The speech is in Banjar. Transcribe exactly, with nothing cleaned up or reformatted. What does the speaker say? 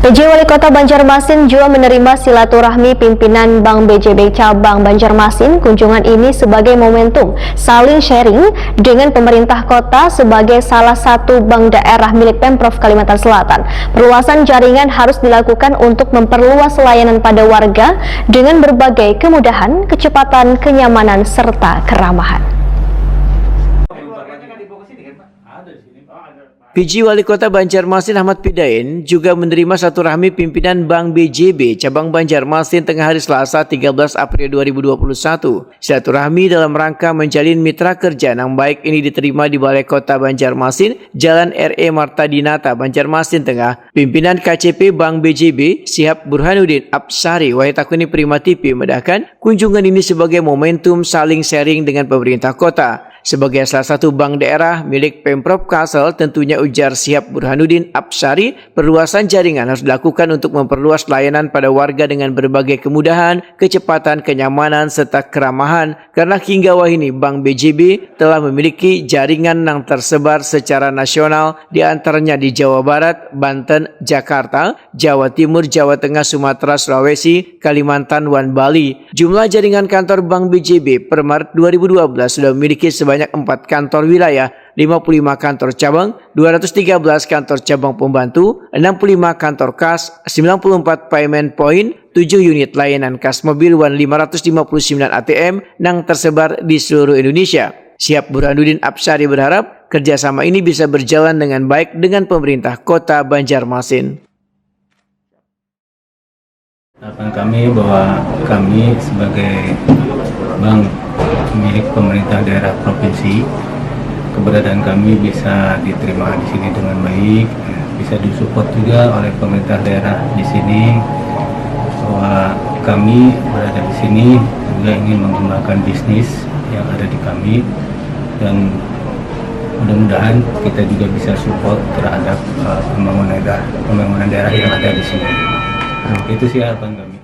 P J Wali Kota Banjarmasin jua menerima silaturahmi pimpinan Bank B J B Cabang Banjarmasin. Kunjungan ini sebagai momentum saling sharing dengan pemerintah kota sebagai salah satu bank daerah milik Pemprov Kalimantan Selatan. Perluasan jaringan harus dilakukan untuk memperluas layanan pada warga dengan berbagai kemudahan, kecepatan, kenyamanan, serta keramahan. P J Wali Kota Banjarmasin Ahmad Pidain juga menerima silaturahmi pimpinan Bank B J B Cabang Banjarmasin Tengah hari Selasa tiga belas April dua ribu dua puluh satu. Silaturahmi dalam rangka menjalin mitra kerja nang baik ini diterima di Balai Kota Banjarmasin, Jalan R E Marta Dinata, Banjarmasin Tengah. Pimpinan K C P Bank B J B, Sihab Burhanuddin Absari, wahai takuni Prima T V, madahkan kunjungan ini sebagai momentum saling sharing dengan pemerintah kota. Sebagai salah satu bank daerah milik Pemprov Kalsel, tentunya, ujar Sihab Burhanuddin Absari, perluasan jaringan harus dilakukan untuk memperluas layanan pada warga dengan berbagai kemudahan, kecepatan, kenyamanan, serta keramahan, karena hingga wahini Bank B J B telah memiliki jaringan yang tersebar secara nasional, di antaranya di Jawa Barat, Banten, Jakarta, Jawa Timur, Jawa Tengah, Sumatera, Sulawesi, Kalimantan, wan Bali. Jumlah jaringan kantor Bank B J B per Maret dua ribu dua belas sudah memiliki sebanyak empat kantor wilayah, lima puluh lima kantor cabang, dua ratus tiga belas kantor cabang pembantu, enam puluh lima kantor kas, sembilan puluh empat payment point, tujuh unit layanan kas mobil, wan lima ratus lima puluh sembilan A T M nang tersebar di seluruh Indonesia. Sihab Burhanuddin Absari berharap kerjasama ini bisa berjalan dengan baik dengan pemerintah Kota Banjarmasin. Harapan kami bahwa kami sebagai bank milik pemerintah daerah provinsi, keberadaan kami bisa diterima di sini dengan baik, bisa disupport juga oleh pemerintah daerah di sini, bahwa kami berada di sini juga ingin mengembangkan bisnis yang ada di kami, dan mudah-mudahan kita juga bisa support terhadap uh, pembangunan daerah, pembangunan daerah yang ada di sini. Itu sih harapan kami.